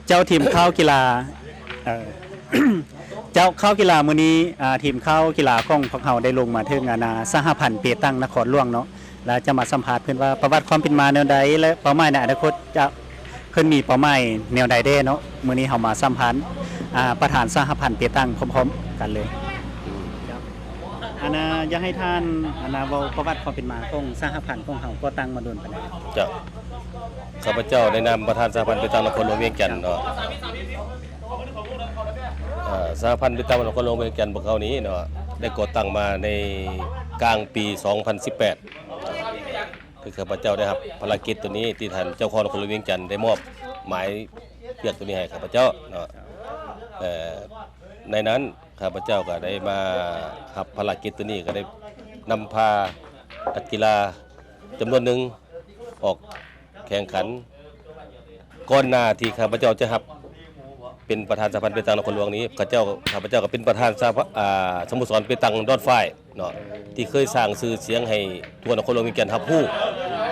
ເຈົ້າ ທີມຂ່າວກິລາ ເອີ ເຈົ້າ ຂ່າວກິລາມື້ນີ້ ອ່າ ທີມຂ່າວກິລາຂອງພວກເຮົາໄດ້ລົງມາເຖິງ ອັນນ່າ ສະຫະພັນເປຕັງນະຄອນຫຼວງເນາະ ແລ້ວຈະມາສຳພາດເພິ່ນວ່າປະຫວັດຄວາມເປັນມາແນວໃດ ແລະ ເປົ້າໝາຍໃນອະນາຄົດຈະ ເພິ່ນມີເປົ້າໝາຍແນວໃດແດ່ເນາະ. ມື້ນີ້ເຮົາມາສຳພາດ ອ່າ ປະທານສະຫະພັນເປຕັງພ້ອມໆກັນເລີຍ. ອັນນ່າ ຢາກໃຫ້ທ່ານ ອັນນ່າ ເວົ້າປະຫວັດຄວາມເປັນມາຂອງສະຫະພັນຂອງເຮົາກໍ່ຕັ້ງມາດົນປານໃດ? ເຈົ້າ ຂ້າພະເຈົ້າໃນນາມປະທານສະຫະພັນເປຕັງນະຄອນຫຼວງວຽງຈັນເນາະ ເອີ ສະຫະພັນເປຕັງນະຄອນຫຼວງວຽງຈັນພວກເຮົານີ້ເນາະ ໄດ້ກໍ່ຕັ້ງມາໃນກາງປີສອງພັນສິບແປດ ຄືຂ້າພະເຈົ້າໄດ້ຮັບພາລະກິດໂຕນີ້ ທີ່ທ່ານເຈົ້າຄອງນະຄອນຫຼວງວຽງຈັນໄດ້ມອບໝາຍວຽກໂຕນີ້ໃຫ້ຂ້າພະເຈົ້າເນາະ ເອີ ໃນນັ້ນ ຂ້າພະເຈົ້າກໍໄດ້ມາຮັບພາລະກິດໂຕນີ້ ກໍໄດ້ນຳພານັກກິລາຈຳນວນໜຶ່ງອອກແຂ່ງຂັນ. ກ່ອນໜ້າທີ່ຂ້າພະເຈົ້າຈະຮັບເປັນປະທານສະຫະພັນເປຕັງນະຄອນຫຼວງນີ້ ຂ້າເຈົ້າ ຂ້າພະເຈົ້າກໍເປັນປະທານສະຫະ ອ່າ ສະໂມສອນເປຕັງດອນຝ້າຍເນາະ ທີ່ເຄີຍສ້າງຊື່ສຽງໃຫ້ທົ່ວນະຄອນຫຼວງວຽງຈັນຮັບຮູ້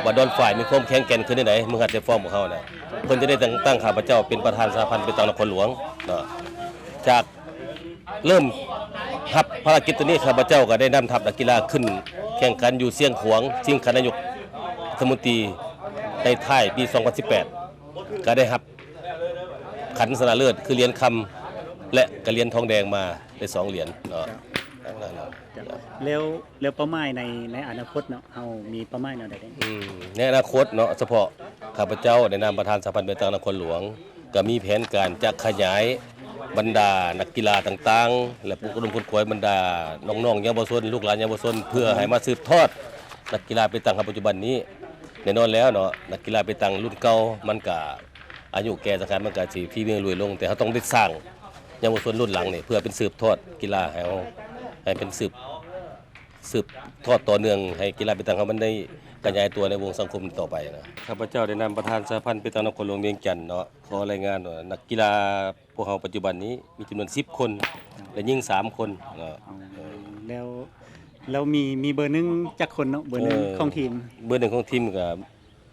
ວ່າດອນຝ້າຍມີຄວາມແຂງແກ່ນຄືແນວໃດ. ເມືອງຫາດຊາຍຟອງພວກເຮົານະ ເພິ່ນຈະໄດ້ແຕ່ງຕັ້ງຂ້າພະເຈົ້າເປັນປະທານສະຫະພັນເປຕັງນະຄອນຫຼວງເນາະ ຈາກ ເລີ່ມຮັບພາລະກິດໂຕນີ້ ຂ້າພະເຈົ້າກໍໄດ້ນຳທັບນັກກິລາຂຶ້ນແຂ່ງຂັນຢູ່ຊຽງຂວາງ ຊິງຄະນາຍົກລັດຖະມົນຕີໃນທ້າຍປີສອງພັນສິບແປດ ກໍໄດ້ຮັບຂັນຊະນະເລີດ ຄືຫຼຽນຄຳ ແລະ ກໍຫຼຽນທອງແດງມາໄດ້ສອງຫຼຽນເນາະ. ແລ້ວ ແລ້ວເປົ້າໝາຍໃນ ໃນອະນາຄົດເນາະ ເຮົາມີເປົ້າໝາຍແນວໃດແດ່? ອືມ ໃນອະນາຄົດເນາະ ສະເພາະຂ້າພະເຈົ້າໃນນາມປະທານສະຫະພັນເປຕັງນະຄອນຫຼວງ ກໍມີແຜນການຈະຂະຫຍາຍບັນດານັກກິລາຕ່າງໆ ແລະ ປຸກລະດົມຂົນຂວາຍບັນດານ້ອງໆເຍົາວະຊົນ ລູກຫຼານເຍົາວະຊົນ ເພື່ອໃຫ້ມາສືບທອດນັກກິລາເປຕັງເຮົາປັດຈຸບັນນີ້. ແນ່ນອນແລ້ວເນາະ ນັກກິລາເປຕັງລຸ້ນເກົ່າມັນກະອາຍຸແກ່ສັງຂານ ມັນກະຊິຝີມືຫຼຸຍລົງ ແຕ່ເຮົາຕ້ອງໄດ້ສ້າງເຍົາວະຊົນລຸ້ນຫຼັງນີ້ ເພື່ອເປັນສືບທອດກິລາໃຫ້ເຮົາ ໃຫ້ເປັນສືບ ສືບທອດຕໍ່ເນື່ອງໃຫ້ກິລາເປຕັງເຮົາມັນໄດ້ຂະຫຍາຍຕົວໃນວົງສັງຄົມຕໍ່ໄປນະ. ຂ້າພະເຈົ້າໃນນາມປະທານສະຫະພັນເປຕັງນະຄອນຫຼວງວຽງຈັນເນາະ ຂໍລາຍງານວ່ານັກກິລາພວກເຮົາປັດຈຸບັນນີ້ມີຈຳນວນສິບຄົນ ແລະ ຍິງສາມຄົນເນາະ. ແລ້ວ ແລ້ວມີ ມີເບີໜຶ່ງຈັກຄົນເນາະ? ເບີໜຶ່ງຂອງທີມ ເບີໜຶ່ງຂອງທີມກໍ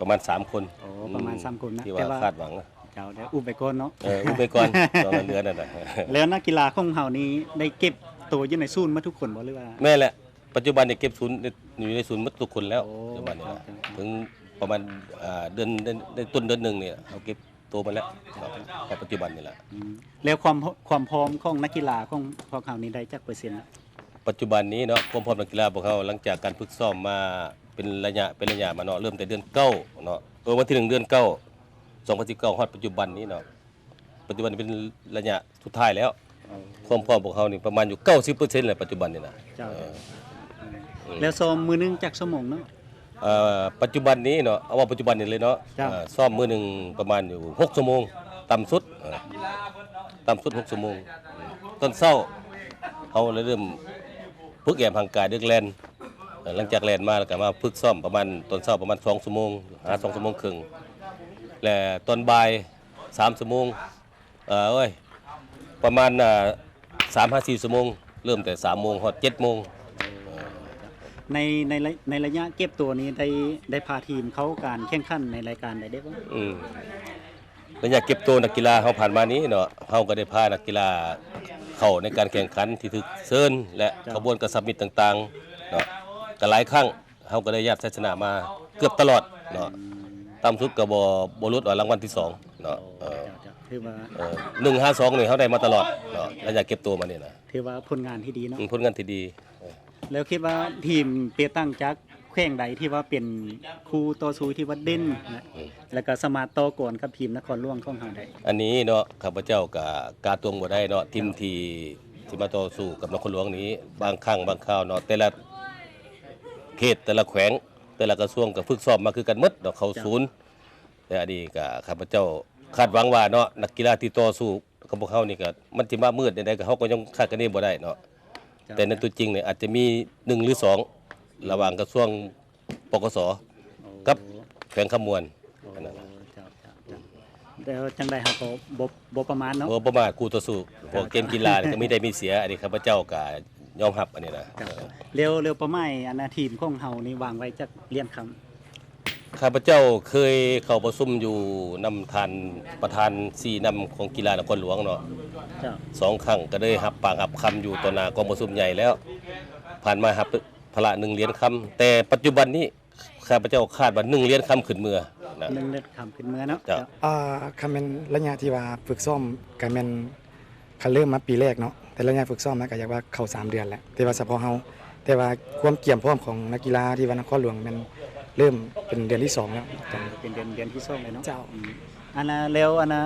ປະມານສາມຄົນ. ໂອ້ ປະມານສາມຄົນນະ ທີ່ວ່າຄາດຫວັງນະ. ເຈົ້າ ໄດ້ອຸບໄວ້ກ່ອນເນາະ. ເອີ ອຸບໄວ້ກ່ອນ ຕອນເດືອນນັ້ນນະ. ແລ້ວນັກກິລາຂອງເຮົານີ້ໄດ້ເກັບໂຕຢູ່ໃນສູນໝົດທຸກຄົນບໍ່ ຫຼືວ່າ? ແມ່ນແຫຼະ ປັດຈຸບັນນີ້ເກັບສູນ ຢູ່ໃນສູນໝົດທຸກຄົນແລ້ວ. ໂອ້ ປັດຈຸບັນນີ້ນະ ເຖິງປະມານ ອ່າ ເດືອນ ໃນ ໃນຕົ້ນເດືອນໜຶ່ງນີ້ ເຮົາເກັບໂຕມາແລ້ວເນາະ ເຂົ້າປັດຈຸບັນນີ້ແຫຼະ. ອືມ ແລ້ວຄວາມ ຄວາມພ້ອມຂອງນັກກິລາຂອງພວກເຮົານີ້ໄດ້ຈັກເປີເຊັນ? ປັດຈຸບັນນີ້ເນາະ ຄວາມພ້ອມນັກກິລາພວກເຮົາ ຫຼັງຈາກການຝຶກຊ້ອມມາເປັນໄລຍະ ເປັນໄລຍະມາເນາະ ເລີ່ມແຕ່ເດືອນເກົ້າເນາະ ເອີ ວັນທີໜຶ່ງເດືອນເກົ້າ ສອງພັນສິບເກົ້າ ຮອດປັດຈຸບັນນີ້ເນາະ ປັດຈຸບັນເປັນໄລຍະສຸດທ້າຍແລ້ວ. ຄວາມພ້ອມພວກເຮົານີ້ປະມານຢູ່ເກົ້າສິບເປີເຊັນແລ້ວ ປັດຈຸບັນນີ້ນະ. ເຈົ້າ ເອີ ແລ້ວຊ້ອມມື້ໜຶ່ງຈັກຊົ່ວໂມງເນາະ? ເອີ ປັດຈຸບັນນີ້ເນາະ ເອົາເວົ້າປັດຈຸບັນນີ້ເລີຍເນາະ ເຈົ້າ ເອີ ຊ້ອມມື້ໜຶ່ງປະມານຢູ່ຫົກຊົ່ວໂມງ ຕ່ຳສຸດ ເອີ ຕ່ຳສຸດຫົກຊົ່ວໂມງ. ຕອນເຊົ້າເຮົາເລີ່ມຝຶກແອມຮ່າງກາຍ ເດີກແລ່ນ ເອີ ຫຼັງຈາກແລ່ນມາແລ້ວກໍມາຝຶກຊ້ອມປະມານ ຕອນເຊົ້າປະມານສອງຊົ່ວໂມງ ຫາສອງຊົ່ວໂມງເຄິ່ງ ແລະ ຕອນບ່າຍສາມຊົ່ວໂມງ ເອີ ໂອ້ຍ ປະມານ ອ່າ ສາມຫາສີ່ຊົ່ວໂມງ ເລີ່ມແຕ່ສາມໂມງຮອດເຈັດໂມງ. ໃນ ໃນໄລ ໃນໄລຍະເກັບຕົວນີ້ໄດ້ ໄດ້ພາທີມເຂົ້າການແຂ່ງຂັນໃນລາຍການໃດແດ່ບໍ່? ອືມ ໄລຍະເກັບໂຕນັກກິລາເຮົາຜ່ານມານີ້ເນາະ ເຮົາກໍໄດ້ພານັກກິລາເຂົ້າໃນການແຂ່ງຂັນທີ່ຖືກເຊີນ ແລະ ເຈົ້າ ຂະບວນກະຊັບມິດຕ່າງໆເນາະ ກໍຫຼາຍຄັ້ງ ເຮົາກໍໄດ້ຍາດໄຊຊະນະມາເກືອບຕະຫຼອດເນາະ. ອືມ ຕ່ຳສຸດກໍບໍ່ ບໍ່ຫຼຸດວ່າລາງວັນທີສອງເນາະ. ໂອ້ ເອີ ເຈົ້າ ເຈົ້າ ຖືວ່າ ເອີ ໜຶ່ງຫາສອງນີ້ເຮົາໄດ້ມາຕະຫຼອດເນາະ ໄລຍະເກັບໂຕມານີ້ນະ. ຖືວ່າຜົນງານທີ່ດີເນາະ. ອືມ ຜົນງານທີ່ດີ. ແລ້ວຄິດວ່າທີມເປຕັງຈາກແຂວງໃດທີ່ວ່າເປັນຄູ່ຕໍ່ສູ້ທີ່ວ່າເດັ່ນນະ ອືມ ແລ້ວກໍສາມາດຕໍ່ກອນກັບທີມນະຄອນຫຼວງຂອງເຮົາໄດ້? ອັນນີ້ເນາະ ຂ້າພະເຈົ້າກໍກ້າຕົວະບໍ່ໄດ້ເນາະ ທີມທີ່ ທີ່ມາຕໍ່ສູ້ກັບນະຄອນຫຼວງນີ້ ບາງຄັ້ງບາງຄາວເນາະ ແຕ່ລະເຂດ ແຕ່ລະແຂວງ ແຕ່ລະກະຊວງກໍຝຶກຊ້ອມມາຄືກັນໝົດເນາະ ເຂົ້າສູນ. ແຕ່ອັນນີ້ກໍຂ້າພະເຈົ້າຄາດຫວັງວ່າເນາະ ນັກກິລາທີ່ຕໍ່ສູ້ ຂອງພວກເຮົານີ້ກໍມັນຊິມາມືດແນວໃດກໍເຮົາກໍຍັງຄາດຄະເນບໍ່ໄດ້ເນາະ. ເຈົ້າ ແຕ່ໃນຕົວຈິງນີ້ອາດຈະມີໜຶ່ງຫຼືສອງ ລະຫວ່າງກະຊວງ ປກສ ກັບແຂວງຄຳມ່ວນ. ໂອ້ ອັນນັ້ນນະ. ເຈົ້າ ເຈົ້າ ເຈົ້າ ແຕ່ວ່າຈັ່ງໃດເຮົາກໍບໍ່ ບໍ່ປະໝາດເນາະ. ບໍ່ປະໝາດຄູ່ຕໍ່ສູ້ ເພາະເກມກິລານີ້ກໍມີໄດ້ມີເສຍ ອັນນີ້ຂ້າພະເຈົ້າກໍຍອມຮັບອັນນີ້ນະ. ເຈົ້າ ເອີ ແລ້ວ ແລ້ວເປົ້າໝາຍ ອັນນ່າ ທີມຂອງເຮົານີ້ວາງໄວ້ຈັກຫຼຽນຄຳ? ຂ້າພະເຈົ້າເຄີຍເຂົ້າປະຊຸມຢູ່ນຳທ່ານປະທານຊີ້ນຳຂອງກິລານະຄອນຫຼວງເນາະ ເຈົ້າ ສອງຄັ້ງ ກໍໄດ້ຮັບປາກຮັບຄຳຢູ່ຕໍ່ໜ້າກອງປະຊຸມໃຫຍ່ແລ້ວ ຜ່ານມາຮັບພະລະໜຶ່ງຫຼຽນຄຳ ແຕ່ປັດຈຸບັນນີ້ ຂ້າພະເຈົ້າຄາດວ່າໜຶ່ງຫຼຽນຄຳຂຶ້ນເມືອນະ ໜຶ່ງຫຼຽນຄຳຂຶ້ນເມືອເນາະ ເຈົ້າ ເຈົ້າ ອ່າ ຄັນແມ່ນໄລຍະທີ່ວ່າຝຶກຊ້ອມ ກໍແມ່ນ ຄັນເລີ່ມມາປີແລກເນາະ ແຕ່ໄລຍະຝຶກຊ້ອມມັນກໍຢາກວ່າເຂົ້າສາມເດືອນແຫຼະ ແຕ່ວ່າສະເພາະເຮົາ ແຕ່ວ່າຄວາມກຽມພ້ອມຂອງນັກກິລາທີ່ວ່ານະຄອນຫຼວງແມ່ນເລີ່ມເປັນເດືອນທີສອງແລ້ວ ເປັນເດືອນ ເດືອນທີສອງແລ້ວເນາະ ເຈົ້າ ອືມ ອັນນ່າ ແລ້ວອັນນ່າ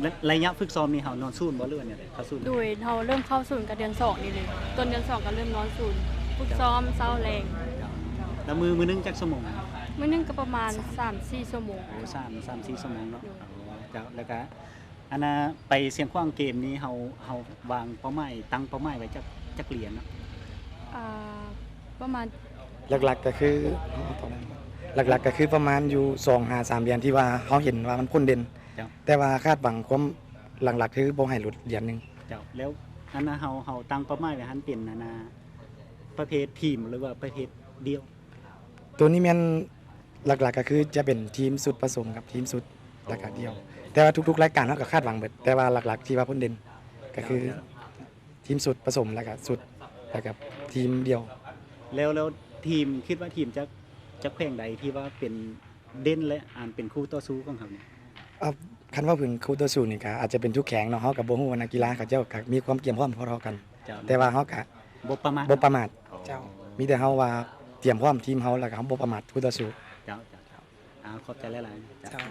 ໄລ ໄລຍະຝຶກຊ້ອມນີ້ເຮົານອນສູນບໍ່ ຫຼືວ່າແນວໃດ? ເຂົ້າສູນ ໂດຍ ເຮົາເລີ່ມເຂົ້າສູນກໍເດືອນສອງນີ້ເລີຍ ຕົ້ນເດືອນສອງກໍເລີ່ມນອນສູນ ຝຶກຊ້ອມເຊົ້າແລງ ເຈົ້າ ແລ້ວມື້ ມື້ໜຶ່ງຈັກຊົ່ວໂມງ? ມື້ໜຶ່ງກໍປະມານສາມສີ່ຊົ່ວໂມງ ໂອ້ ສາມ ສາມສີ່ຊົ່ວໂມງເນາະ ໂດຍ ເຈົ້າ ແລ້ວກໍ ອັນນ່າ ໄປຊຽງຂວາງເກມນີ້ ເຮົາ ເຮົາວາງເປົ້າໝາຍ ຕັ້ງເປົ້າໝາຍໄວ້ຈັກ ຈັກຫຼຽນເນາະ? ອ່າ ປະມານ ຫຼັກໆກໍຄື ຫຼັກໆກໍຄືປະມານຢູ່ສອງຫາສາມຫຼຽນ ທີ່ວ່າເຮົາເຫັນວ່າມັນພົ້ນເດັ່ນ ເຈົ້າ ແຕ່ວ່າຄາດຫວັງຄວາມຫຼັກໆ ຄືບໍ່ໃຫ້ຫຼຸດຫຼຽນໜຶ່ງ ເຈົ້າ ແລ້ວອັນນ່າ ເຮົາ ເຮົາຕັ້ງເປົ້າໝາຍໄວ້ຫັ້ນເປັນອັນນ່າ ປະເພດທີມ ຫຼືວ່າປະເພດດ່ຽວ? ໂຕນີ້ແມ່ນ ຫຼັກໆກໍຄືຈະເປັນທີມຊຸດປະສົມກັບທີມຊຸດ ແລ້ວກໍດ່ຽວ ອໍ ແຕ່ວ່າທຸກໆລາຍການເຮົາກໍຄາດຫວັງເບິດ ແຕ່ວ່າຫຼັກໆທີ່ວ່າພົ້ນເດັ່ນກໍຄື ເຈົ້າ ທີມຊຸດປະສົມ ແລ້ວກໍຊຸດ ແລ້ວກໍທີມດ່ຽວ ແລ້ວ ແລ້ວທີມ ຄິດວ່າທີມຈາກ ຈາກແຂວງໃດທີ່ວ່າເປັນເດັ່ນ ແລະ ອັນເປັນຄູ່ຕໍ່ສູ້ຂອງເຮົານີ້? ອ່າ ຄັນເວົ້າເຖິງຄູ່ຕໍ່ສູ້ນີ້ກໍອາດຈະເປັນທຸກແຂວງເນາະ ເຮົາກໍບໍ່ຮູ້ວ່ານັກກິລາເຂົາເຈົ້າກໍມີຄວາມກຽມພ້ອມພໍໆກັນ ເຈົ້າ ແຕ່ວ່າເຮົາກໍບໍ່ປະໝາດ ບໍ່ປະໝາດ ອໍ ເຈົ້າ ມີແຕ່ເຮົາວ່າຕຽມພ້ອມທີມເຮົາ ແລ້ວກໍເຮົາບໍ່ປະໝາດຄູ່ຕໍ່ສູ້ ເຈົ້າ ເຈົ້າ ເຈົ້າ ອ່າ ຂອບໃຈຫຼາຍໆ ເຈົ້າ ເຈົ້າ